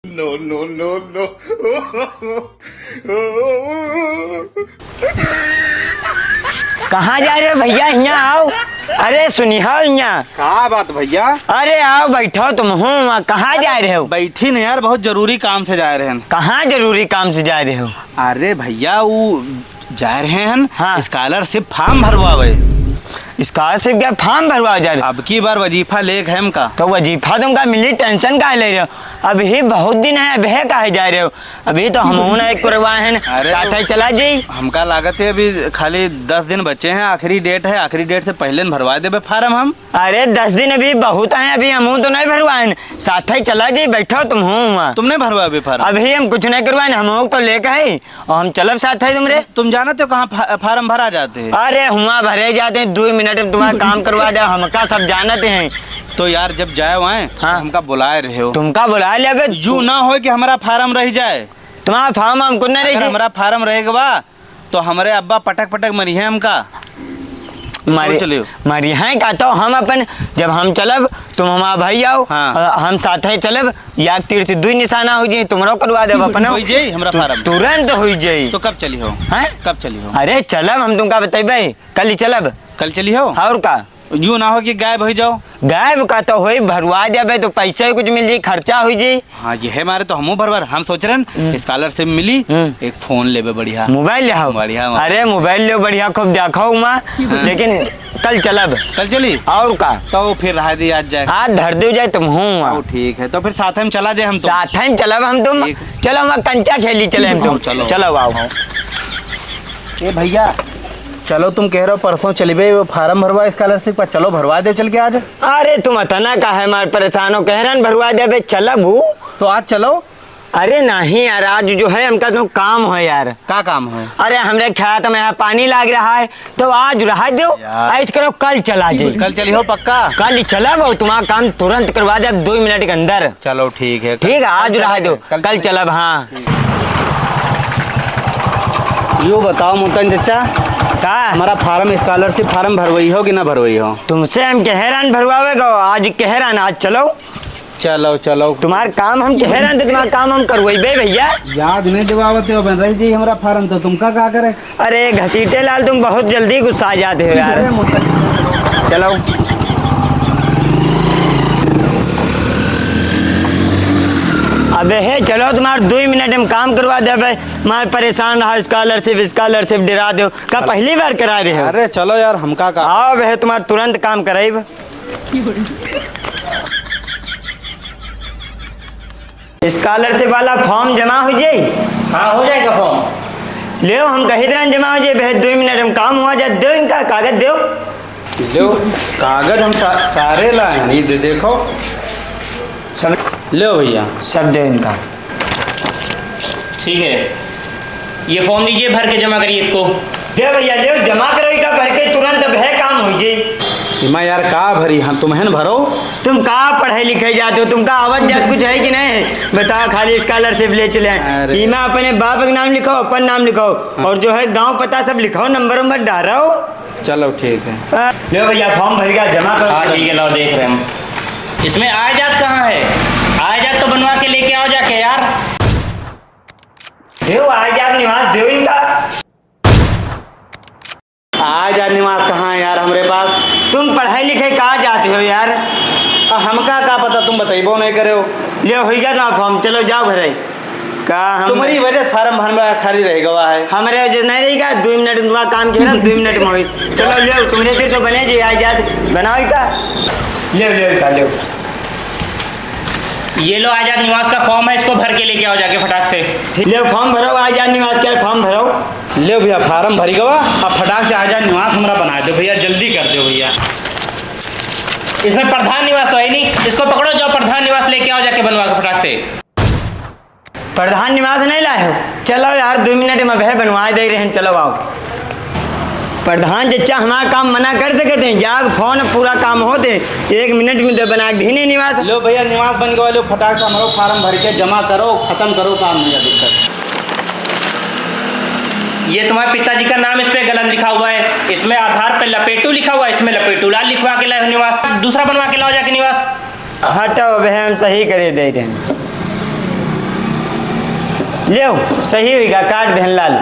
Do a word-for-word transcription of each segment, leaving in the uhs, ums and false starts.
No, no, no, no। कहाँ जाए रहे हो भइया? हियाँ आओ। अरे सुनिहो हियाँ। का बात भइया? अरे आओ बैठो तुम। हूँ, कहाँ जाए रहे हो? बैठी न यार, बहुत जरूरी काम से जाए रहे हैं। कहाँ जरूरी काम से जाए रहे हो? अरे भइया, ऊ जाए रहे हैं हाँ। Scholarship form भरवावे। Scholarship का form भरवावे जाए रहे? अब की बार वजीफा लेक है हमका। तो वजीफा तुमका मिली, tension काहे ले रहे हो? अभी बहुत दिन है, अबहे काहे जाए रहे हो? अभी तो हमहू ना एक करवाए हैं, अरे साथ ही चला जाई। हमका लागत है अभी खाली दस दिन बचे हैं, आखिरी date है, आखिरी date से पहले न भरवा देबे form हम। अरे दस दिन अभी बहुत है, अभी हमहू तो नहीं भरवाए हैं, साथ ही चला जाई, बैठो तुम हूँ हुआ। तुमने भरवा अभी form? अभी हम कुछ नहीं करवाए हैं, हमहू तो लेके है और हम चलब साथ ही तुमरे। तुम जानत हो कहाँ फा-, form भरा जाते हैं? अरे हुआ भरे जाते हैं, दो मिनट में तुम्हारा काम करवा दे, हमका सब जानते हैं। तो यार जब जाए आए हाँ। तो हमका बुलाए रहे हो। तुमका बुलाए ले बे। यू ना हो कि हमारा form रह जाए। तुम्हारा form हमको न रह अगर जाए। हमारा form रह गवा तो हमरे अब्बा पटक पटक मरिहे हमका। मरि-, सोच लियो। मरिहे का तो हम अपन, जब हम चलब, तुम हमारा भाई आओ, हाँ। अ, हम साथे चलब, या तीर से दुई निशाना हो जाई, तुमरो करवा देब अपनो। हो जाई हमरा तु-, form। तुरंत हो जाई। तो कब चली हो? हैं? कब चली हो? अरे चलब, हम तुमका बतइबे, कल ही चलब। कल चली हो? और का? यूं ना हो कि गायब हो जाओ। गायब का तो होई, भरवा देबे तो पैसा ही कुछ मिल जाई, खर्चा हो जाई। हाँ, यह मारे तो हमहू भरवाए, हम सोच रहे हैं, हम्म। Scholarship मिली, हम्म। एक phone लेबे बढ़िया। Mobile ले आओ। बढ़िया, बढ़िया। अरे mobile ले बढ़िया, खूब देखो उमा, हाँ। लेकिन कल चलब। कल चली? और का? तो फिर रहा दी आज जाए। आज धर दे जाए तुम हूँ। ओ, ठीक है, तो फिर साथ में चला जाए हम तुम। साथ में चलब हम तुम। ठीक। चलो हम कंचा खेली चले हम तुम। हाँ, चलो। चलो आओ। ए भइया, चलो तुम कह रहे हो परसों चलिबे, वो form भरवा scholarship का, चलो भरवा दे चल के आज। अरे तुम अतना काहे मार परेशान हो, कह रहे हैं भरवा देबे, चलब हूँ। तो आज चलो। अरे नहीं यार, आज जो है हमका तो काम है यार। का काम है? अरे हमरे खेत में यहाँ पानी लाग रहा है, तो आज रहा दो, यार। आज करो कल चला जाए। कल चली हो पक्का? कल ही चलब, तुम्हारा काम तुरंत करवा देब दो मिनट के अंदर। चलो ठीक है। ठीक है, आज रहा दो, कल चलब, हाँ। यो बताओ मोतन चचा, का? हमारा form, scholarship form भरवई हो कि ना भरवई हो? तुमसे हम कहे रहन भरवावे को, आज कहे रहन, आज चलो। चलो, चलो। तुम्हार काम हम कहे रहन तो तुम्हार काम हम करवइबे भइया। याद नहीं दिवावत हो, बन रही जी हमारा form तो तुमका का करे? अरे घसीटे लाल, तुम बहुत जल्दी गुस्सा जाते हो यार। अरे मोतन। चलो। अबे हे, चलो तुम्हार दुई मिनट में काम करवा देबे। मार परेशान रहा, scholarship, scholarship डरा दो। का पहली बार करा रहे हो? अरे चलो यार, हमका का? आओ बे, तुम्हार तुरंत काम कराइब। Scholarship वाला form जमा हो जाई? हाँ, हो जाएगा form। लेओ, हम कही तरह जमा हो जाई, बे दुई मिनट में काम हुआ जाए, देओ इनका कागज देओ। लेओ, कागज हम सा-, सारे लाए हैं, ये दे, देखो। सब लेओ भइया। सब देओ इनका। ठीक है, ये form लीजिए, भर के जमा करिए इसको। दे भइया, लेओ, जमा करो इनका, भर के तुरंत अब है काम हो जाई। इमा यार, का भरी? हम तुम है न भरो। तुम का पढ़े लिखे जाते हो? तुम का आवत जात कुछ है कि नहीं? बताओ, खाली scholarship ले चले हैं। अरे। इमा अपने बाप का नाम लिखो, अपन नाम लिखो, हाँ। और जो है गाँव पता सब लिखो, नंबर वंबर डालो। चलो ठीक है। हाँ, लो भइया, form भर गया, जमा करो। हाँ, ठीक है, लाओ, देख रहे हैं हम। इसमें आय जात कहाँ है? आय जात तो बनवा के लेके आओ जाके यार। देओ, आय जात निवास देओ इनका। आय जात निवास कहाँ है यार हमरे पास? तुम पढ़े लिखे का जाते हो यार? आ, हमका का पता, तुम बतइबो नहीं करे हो। लेओ, होई गया तुम्हारा form, चलो जाओ घरे। का हम तुम्हारी वजह से form भर में खाली रह गवा है। हमरे वजह से नहीं रहेगा, दो मिनट में तुम्हारा काम किया ना, दो मिनट में होई। चलो लेओ, तुम्हारे फिर तो बने जी, आय जात बनाओ का। लेओ, लेओ का, लेओ। ये लो, आय जात निवास का form है, इसको भर के लेके आओ जाके फटाक से। ठीक, लेओ, form भरो, आय जात निवास का form भरो। लेओ भइया, form भरी गवा, अब फटाक से आय जात निवास हमरा बनाए दो भइया, जल्दी कर दो भइया। इसमें प्रधान निवास तो है नहीं, इसको पकड़ो, जाओ प्रधान निवास लेके आओ जाके बनवा के फटाक से। प्रधान निवास नहीं लाए हो? चलो यार, दो मिनट में वह बनवाए दे रहे हैं, चलो आओ। प्रधान चचा हमारा काम मना कर सकते हैं, जाग phone पूरा काम होते, एक मिनट में तो बना के भी नहीं निवास। लो भइया, निवास बन गवा, लो फटाक से हमारो form भर के जमा करो, खत्म करो काम, नहीं दिक्कत। ये तुम्हारे पिताजी का नाम इस पे गलत लिखा हुआ है, इसमें आधार पे लपेटू लिखा हुआ है, इसमें लपेटू लाल लिखवा के लाए हो निवास, दूसरा बनवा के लाओ जाके निवास। हटो बे, हम सही करे दे रहे हैं। लेव, सही होइगा, काट देहन लाल।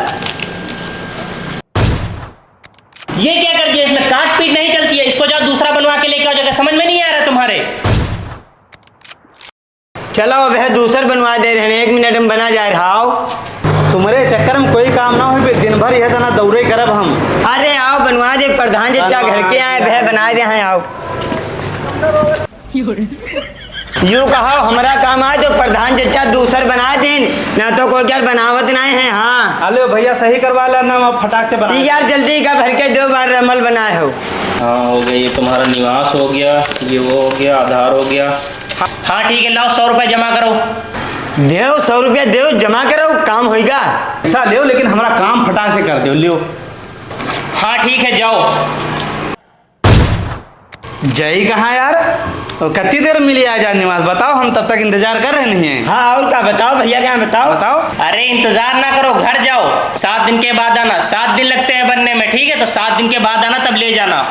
ये क्या कर दिया? इसमें काट पीट नहीं चलती है, इसको जाओ दूसरा बनवा के लेके आओ, जगह समझ में नहीं आ रहा तुम्हारे। चलो, अब है दूसर बनवा दे रहे हैं, एक मिनट में बना जाए रहा। आओ। तुम्हरे चक्कर में कोई काम ना होई, दिन भर यह तना दौरे करब हम। अरे आओ, बनवा दे, प्रधान जी, क्या घर के आए, वह बना दे हैं, आओ। यूं कहो, हमरा काम आए तो प्रधान चचा दूसर बना दीन, ना तो कोई यार बनावत नहीं है। हाँ। अले भैया, सही करवा ला ना, हम फटाक से बना। ई यार, जल्दी का भर के दो बार रमल बनाए हो। हाँ, हो गया, ये तुम्हारा निवास हो गया, ये वो हो गया, आधार हो गया। हाँ, ठीक है, लाओ, सौ रुपये जमा करो। देव, सौ रुपया देव, जमा करो, काम होइगा। पैसा लेव, लेकिन हमारा काम फटाक से कर देव, लियो। हाँ, ठीक है, जाओ। जई कहाँ यार? और कितनी देर मिली आजाद निवास? बताओ, हम तब तक इंतजार कर रहे नहीं हैं। हाँ, और का बताओ भैया, क्या बताओ? बताओ। अरे इंतजार ना करो, घर जाओ, सात दिन के बाद आना। सात दिन लगते हैं बनने में, ठीक है? तो सात दिन के बाद आना, तब ले जाना।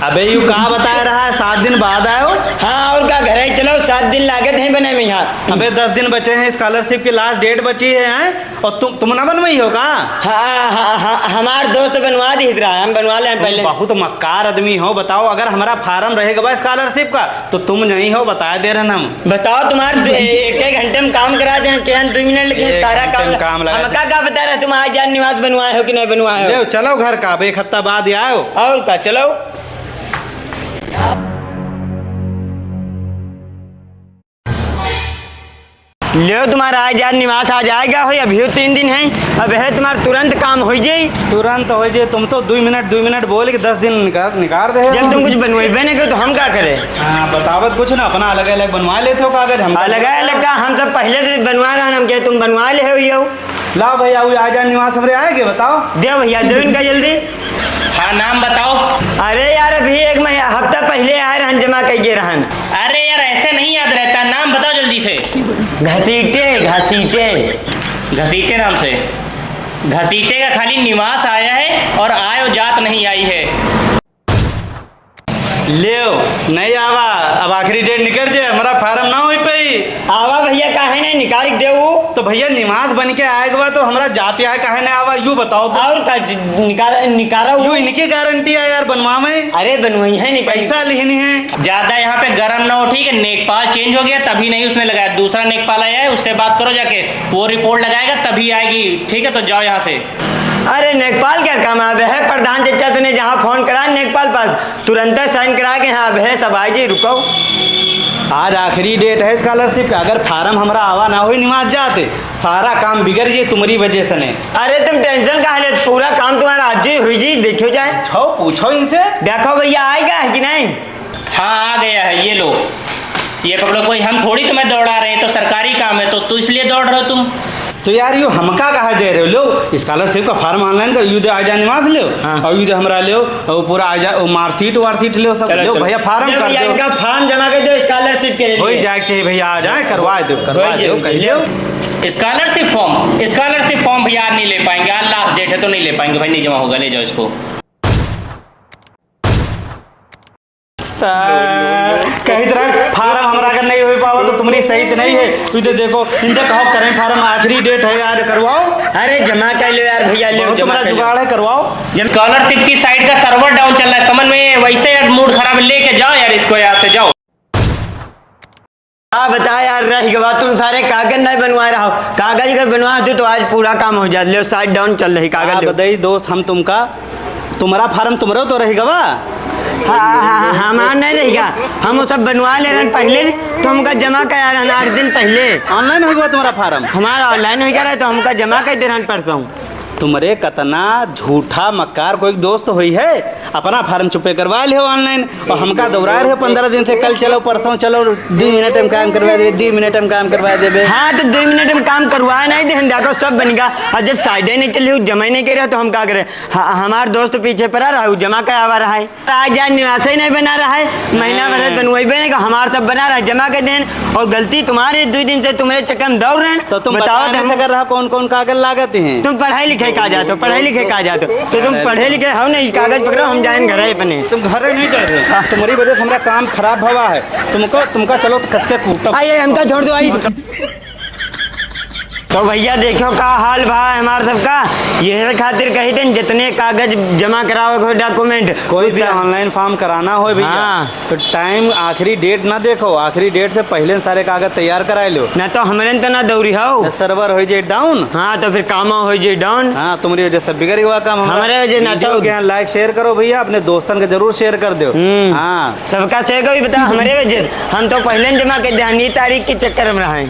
अबे यू का बता रहा है, सात दिन बाद आयो? हाँ, और का, घर ही चलो, सात दिन लागत हैं बने में यहाँ। अबे दस दिन बचे हैं, scholarship की last date बची है, हैं? और तुम, तुम ना बनवाई हो का? हाँ, हाँ, हाँ, हमार दोस्त बनवा दी रहा है, हम बनवा लें तुम पहले। बहुत मक्कार आदमी हो, बताओ, अगर हमारा form रहेगा बा scholarship का, तो तुम नहीं हो, बता दे रहे हम। बताओ, तुम्हार दु-, एक, एक घंटे में काम करा दे, केहन दुइ मिनट लगे, एक सारा घंटे काम। में काम लगा हम दे। का, का बता रहे, तुम आजाद निवास बनवाए हो कि नहीं बनवाए हो? ले, चलो घर का, अब एक हफ्ता बाद ही आयो। और का, चलो। लेव, तुम्हारा आजाद निवास आ जाएगा, होई अभी तीन दिन है, अब है तुम्हारा तुरंत काम हो जाई। तुरंत हो जाई, तुम तो दुई मिनट, दुई मिनट बोल के दस दिन निकाल, निकाल दे हो। जब तुम कुछ बनवाइबे नहीं करो तो हम का करें? हाँ, बतावत कुछ ना, अपना अलग अलग बनवा लेते हो कागज, हम अलग अलग का, हम सब पहले से बनवा रहे हैं, हम क्या तुम बनवा ले हो यो? लाओ भैया, वो आजाद निवास हमरे आएगे, बताओ। दे भैया, दे इनका जल्दी। हाँ, नाम बताओ। अरे यार, अभी एक महीना, हफ्ता पहले आए रहन, जमा कइके रहन। अरे यार, ऐसे नहीं याद रहता, नाम बताओ जल्दी से। घसीटे, घसीटे। घसीटे नाम से। घसीटे का खाली निवास आया है और आय और जात नहीं आई है। लेव, नहीं आवा, अब आखिरी date निकल जे, हमारा form ना होई पाई। आवा भैया, काहे नहीं निकाल के देऊ? तो भैया, निवास बन के आएगा तो हमरा जाते आए काहे नहीं आवा, यू बताओ तो। और का ज-, निकाल, निकाला यू हूँ। इनकी guarantee है यार, बनवा में। अरे बनवाई है, निकाल। पैसा लिहनी है। ज्यादा यहाँ पे गरम ना हो, ठीक है? नेकपाल change हो गया, तभी नहीं उसने लगाया, दूसरा नेकपाल आया है, उससे बात करो जाके, वो report लगाएगा तभी आएगी, ठीक है? तो जाओ यहाँ से। अरे नेकपाल क्या काम आवे है, प्रधान चचा तने जहाँ phone करा नेकपाल पास, तुरंत sign करा के यहाँ आवे है। सब आई जी, रुको। आज आखिरी date है scholarship का, अगर form हमरा आवा ना होई निवास जाते, सारा काम बिगड़ जी तुम्हारी वजह से ने। अरे तुम tension काहे लेत, पूरा काम तुम्हारा आज ही हुई जी, देखियो जाए। छो, पूछो इनसे। देखो भैया, आएगा है कि नहीं? हाँ, आ गया है, ये लो, ये पकड़ो। कोई हम थोड़ी तुम्हें दौड़ा रहे हैं, तो सरकारी काम है, तो, तो इसलिए दौड़ रहे हो तुम। तो यार, यू हमका काहे दे रहे हो? लो, scholarship का form online कर, यू दे आजाद निवास लो, हाँ। और यू दे हमरा लो, और पूरा आजाद, वो marksheet वार्कशीट लो, सब चलो, लो चलो। भैया, form चलो कर भैया, दो। इनका form जमा कर दो, scholarship के लिए। हो जाए चाहिए भैया, आ जाए, करवा दो, करवा हो जाए, दो, कह लो। Scholarship form, scholarship form भैया, आज नहीं ले पाएंगे, आज last date है, तो नहीं ले पाएंगे भाई, नहीं जमा होगा, ले जाओ इसको। त कही तरह form हमरा अगर नहीं हो पावा तो तुम्हारी सही तो नहीं है। तू तो देखो, इनसे कहो करें form, आखिरी date है यार, करवाओ। अरे जमा कर लो यार भैया, लो बहुत जमा तुम्हारा कर लो। जुगाड़ है, करवाओ। Scholarship की site का server down चल रहा है, समझ में? वैसे यार mood खराब है, लेके जाओ यार इसको, यहाँ से जाओ। हाँ, बता यार, रह गवा, तुम सारे कागज नहीं बनवा रहा हो। कागज अगर बनवा होते तो आज पूरा काम हो जात। ले, site down चल रही, कागज हाँ, ले। बताई दोस्त, हम तुमका, तुम्हारा form तुम्हारो तो रह गवा। हाँ, हाँ, हाँ, हमार नहीं रहेगा, हम वो सब बनवा ले रहन पहले, तो हमका जमा करा रहन आठ दिन पहले। Online हो गवा तुम्हारा form? हमारा online हो गया रहे, तो हमका जमा कर दे रहन परसों। तुम्हारे कतना झूठा मक्कार कोई दोस्त होई है, अपना form चुपे करवा लियो online, और हमका दौड़ा रहे हो पंद्रह दिन से, कल चलो, परसों चलो, दो मिनट में काम करवा देबे, दो मिनट में काम करवा देबे। हाँ, तो दो मिनट में काम करवा नहीं दे, हम देखो सब बन गया, और जब site नहीं चली, जमा ही नहीं कर रहा, तो हम का करें? ह-, हमार दोस्त पीछे पड़ा रहा, वो जमा करावा रहा है। आजाद निवास ही नहीं बना रहा है, महीना भर से बनवाइबे नहीं, हमार सब बना रहा है, जमा कर देन। और गलती तुम्हारी, दो दिन से तुम्हारे चक्कर में दौड़ रहे हैं। तो तुम बताओ बता नहीं तुम। सक रहा कौन कौन कागज लागत हैं? तुम पढ़ाई लिखाई का जात हो, पढ़े लिखे का जात हो? तो तुम पढ़े लिखे हो नहीं, कागज पकड़ो, हम जाएन घरे अपने। तुम घरे नहीं जाओ, तुम्हारी वजह से हमारा काम खराब भवा है। तुमको, तुमका चलो तो खस के कूटो। आइए, हमका छोड़ दो, आई। तो भैया देखो का हाल भा हमार सबका, यही खातिर कही थे जितने कागज जमा करावे को डॉक्यूमेंट कोई भी ऑनलाइन फॉर्म कराना हो भैया, हाँ। तो टाइम आखिरी डेट ना देखो, आखिरी डेट से पहले सारे कागज तैयार कराए लो। ना तो हमरे तो ना दौरी हो। ना सर्वर हो जाए डाउन। हाँ, तो फिर काम हो जाए डाउन। हाँ, तुम्हारी वजह से बिगड़ गया काम हमारा। हमारे वजह ना वीडियो तो। के यहाँ लाइक शेयर करो भैया, अपने दोस्तन के जरूर शेयर कर दो। हम्म। हाँ। सबका शेयर करो, बता हमरे वजह। हम तो पहले जमा कर दे, ये तारीख के चक्कर में रहे।